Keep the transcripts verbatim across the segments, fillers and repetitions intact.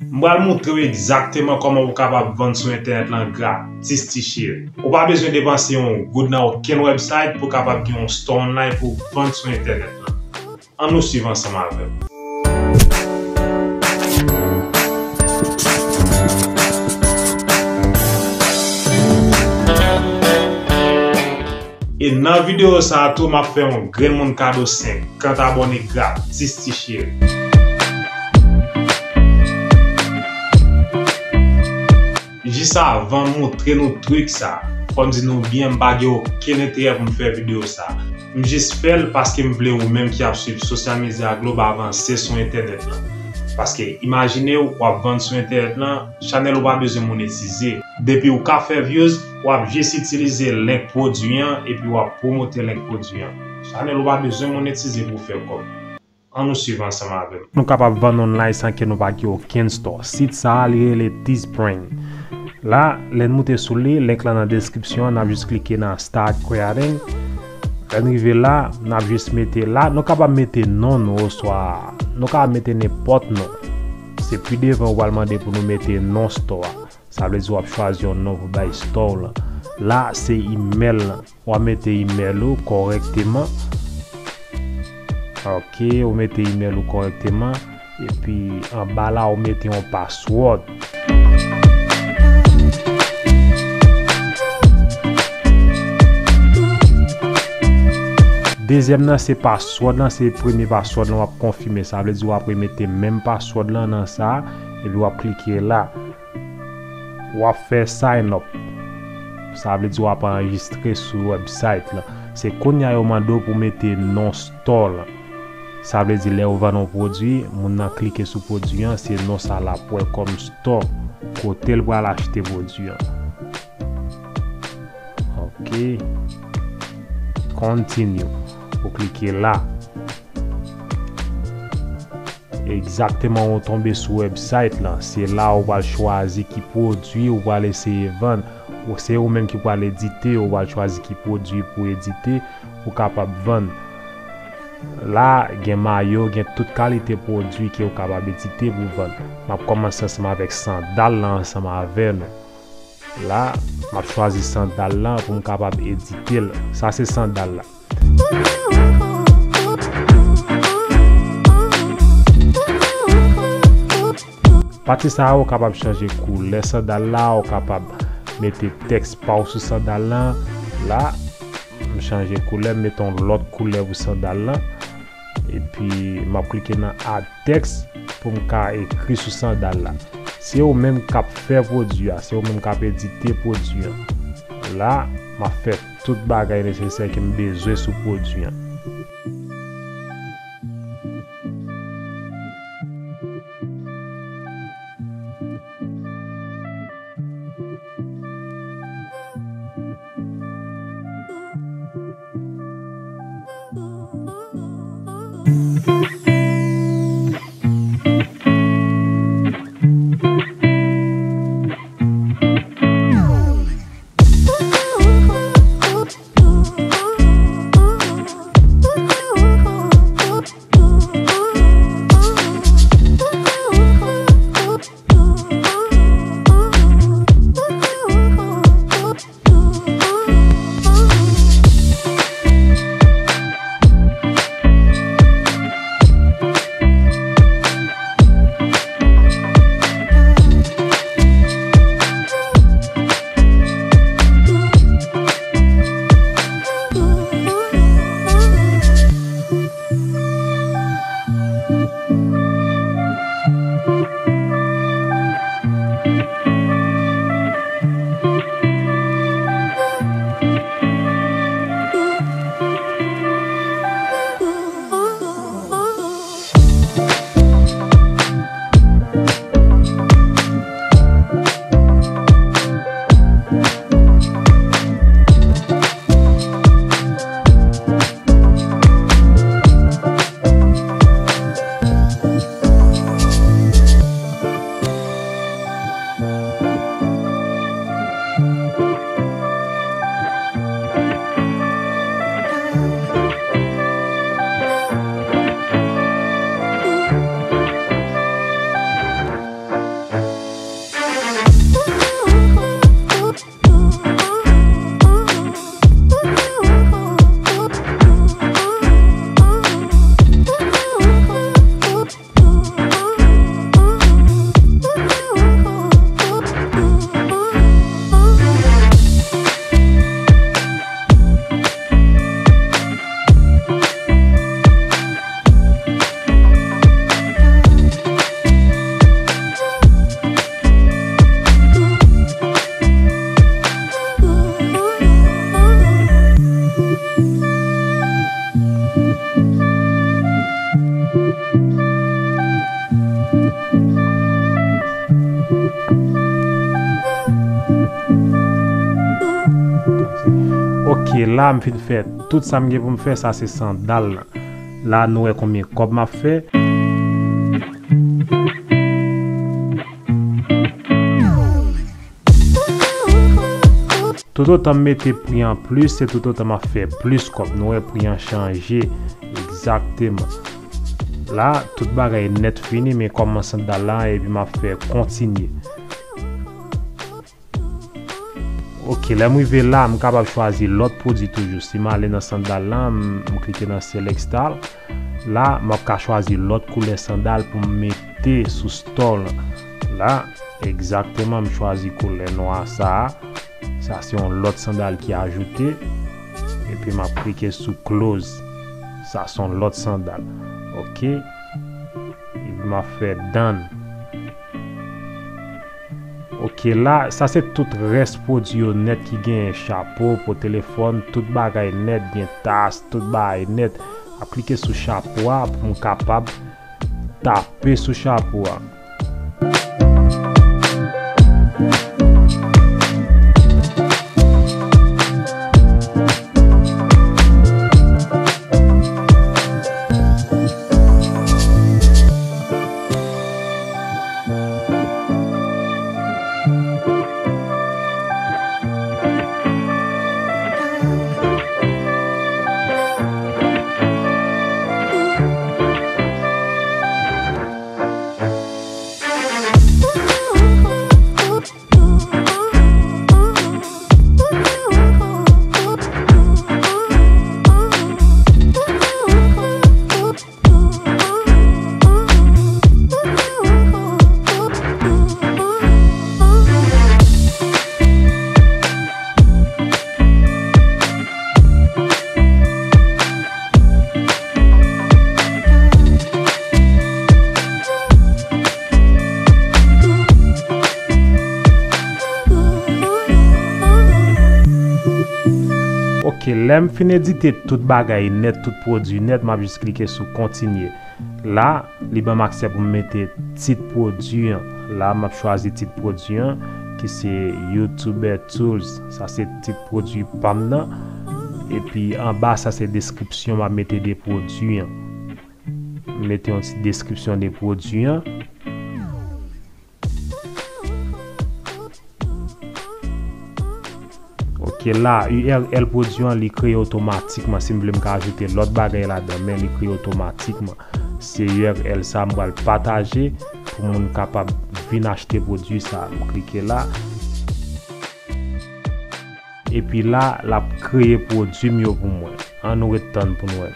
M pral montre w egzakteman kòman pou w kapab vann sou entènèt lan gratis, ti cheri. Ou pa bezwen depanse yon goud nan okenn website pou w kapab gen yon store online pou w vann sou entènèt lan. Ann nou swiv ansanm avè m. E nan videyo sa a tou, m ap fè yon grenn moun kado senkant abòne gratis, ti cheri. Jis avan m montre nou trik sa, fò m di nou byen, m pa gen okenn enterè pou m fè videyo sa. M jis fè l paske m vle ou menm ki ap swiv sosyal medya Globe avanse sou entènèt lan. Paske imajine w, w ap vann sou entènèt lan, chanèl ou pa bezwen monetize. Depi w ka fè views, w ap jis itilize link pwodui an epi w ap pwomote link pwodui an. Chanèl ou pa bezwen monetize pou w fè kòb. Ann nou swiv ansanm avè m. Nou kapab vann online san ke nou pa gen okenn store. Sit sa a, li rele Teespring. La, lè n moute sou li, link lan nan deskripsyon an, n ap jis klike nan Start Creating. Lè n rive la, n ap jis mete la, nou kapab mete non nou, oswa nou kapab mete nenpòt non. Se pi devan ou pral mande pou nou mete non store a. Sa vle di w ap chwazi yon non pou bay store w lan. La, se email lan. W ap mete email ou kòrèkteman. Ok, ou mete email ou kòrèkteman. Epi anba la, ou mete yon password. Dezyèm nan, se password lan, se premye password lan w ap konfime. Sa vle di w ap remete menm password lan nan sa, epi w ap klike la. W ap fè sign up. Sa vle di w ap anrejistre sou website lan. Se kounye a yo mande w pou w mete non store lan. Sa vle di lè ou vann yon pwodui, moun nan klike sou pwodui an, se non sa l ap wè kòm store, kote l pral achte pwodui an. Ok. Continue. Ou klike la. Egzakteman, ou tonbe sou website lan. Se la ou pral chwazi ki pwodui ou pral eseye vann. Ou, se ou menm ki pral edite, ou pral chwazi ki pwodui pou edite, pou kapab vann. La, gen mayo, gen tout kalite pwodui ke ou kapab edite pou vann. M ap kòmanse ansanm avèk sandal lan ansanm avè nou. La, m ap chwazi sandal lan pou m kapab edite l. Sa se sandal la. Pati sa a, ou kapab chanje koulè sandal la, ou kapab mete tèks pa w sou sandal lan. La, m chanje koulè, m mete yon lòt koulè pou sandal lan. Epi, m ap klike nan add text pou m ka ekri sou sandal la. Se ou menm k ap fè pwodui a, se ou menm k ap edite pwodui an. La, m ap fè tout bagay nesesè ke m bezwen sou pwodui an. Ok, la m fin fè tout sa m gen pou m fè, sa se sandal lan. La nou wè konbyen kòb m ap fè. Toutotan m mete pri an plis, se toutotan m ap fè plis kòb. Nou wè pri an chanje. Egzakteman. La, tout bagay nèt fini, men kòm m an sandal la, epi m ap fè kontinye. Ok, lè m rive la, m kapab chwazi lòt pwodui toujou. Si m ale nan sandal la, m, m klike nan Select Style. La, m ap ka chwazi lòt koulè sandal pou m mete sou store lan. La, egzakteman, m chwazi koulè nwa sa a. Sa se yon lòt sandal ki ajoute. Epi m ap klike sou Close. Sa se yon lòt sandal. Ok. Epi m ap fè Done. Ok, la, sa se tout rès pwodui yo nèt ki genyen, chapo, po telefòn, tout bagay nèt, gen tas, tout bagay nèt. Ap klike sou chapo a pou m kapab tape sou chapo a. Ok, lè m fin edite tout bagay nèt, tout pwodui nèt, m ap jis klike sou kontinye. La, li ban m aksè pou m mete tit pwodui an. La, m ap chwazi tit pwodui an, ki se YouTuber Tools. Sa se tit pwodui pa m nan. Epi anba, sa se deskripsyon m ap mete de pwodui an. M mete yon ti deskripsyon de pwodui an. Ok, la, U R L pwodui an, li kreye otomatikman. Si m vle, m ka ajoute lòt bagay ladan, men li kreye otomatikman. Se U R L sa m pral pataje pou moun kapab vin achte pwodui sa. M klike la. Epi la, l ap kreye pwodui m yo pou mwen. Ann nou ret tann pou n wè.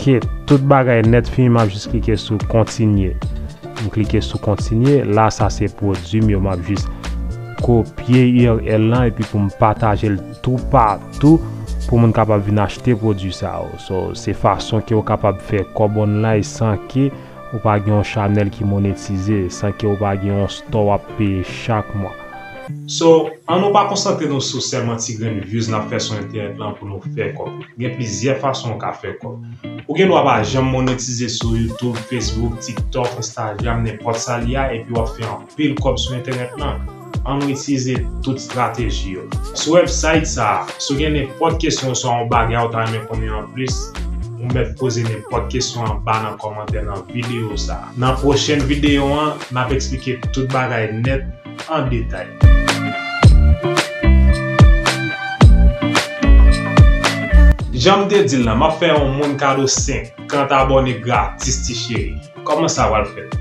Ok, tout bagay nèt fini, m ap jis klike sou kontinye. M klike sou kontinye. La, sa se pwodui m yo, m ap jis kopye U R L lan epi pou m pataje l toupatou pou moun kapab vin achte pwodui sa yo. So, se fason ke w kapab fè kòb online san ke ou pa gen yon chanèl ki monetize, san ke ou pa gen yon store w ap peye chak mwa. So, ann nou pa konsantre nou sou sèlman ti grenn views n ap fè sou entènèt lan pou nou fè kòb. Gen plizyè fason w ka fè kòb. Ou gen dwa pa janm monetize sou YouTube, Facebook, TikTok, Instagram, nenpòt sa li a, epi w ap fè anpil kòb sou entènèt lan. Ann nou itilize tout estrateji yo. Sou website sa a, si w gen nenpòt kesyon oswa yon bagay ou ta renmen konnen anplis, ou mèt poze nenpòt kesyon anba nan kòmantè nan videyo sa a. Nan pwochèn videyo an, n ap eksplike tout bagay nèt an detay. Jan m te di l lan, m ap fè yon moun kado senkant abòne gratis, ti cheri. Kòman sa pral fèt?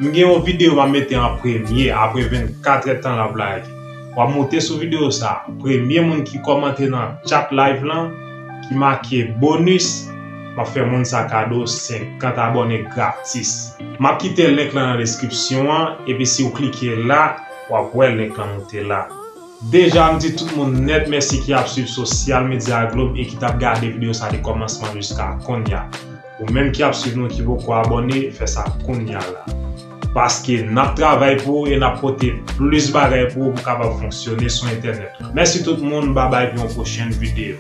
M gen yon videyo m ap mete an premye, apre vennkat è tan l ap lage. W ap moute sou videyo sa a. Premye moun ki kòmante nan chat live lan, ki make bonus, m ap fè moun sa kado senkant abòne gratis. M ap kite link lan nan deskripsyon an, epi si w klike la, w ap wè link lan moute la. Deja, m di tout moun nèt mèsi ki ap swiv sosyal medya Globe e ki t ap gade videyo sa de kòmansman jiska kounye a. Ou menm ki ap swiv nou ki poko abòne, fè sa kounye a la. Paske n ap travay pou ou e n ap pote plis bagay pou ou pou kapab fonksyone sou entènèt. Mèsi tout moun, babay pou yon pwochèn videyo.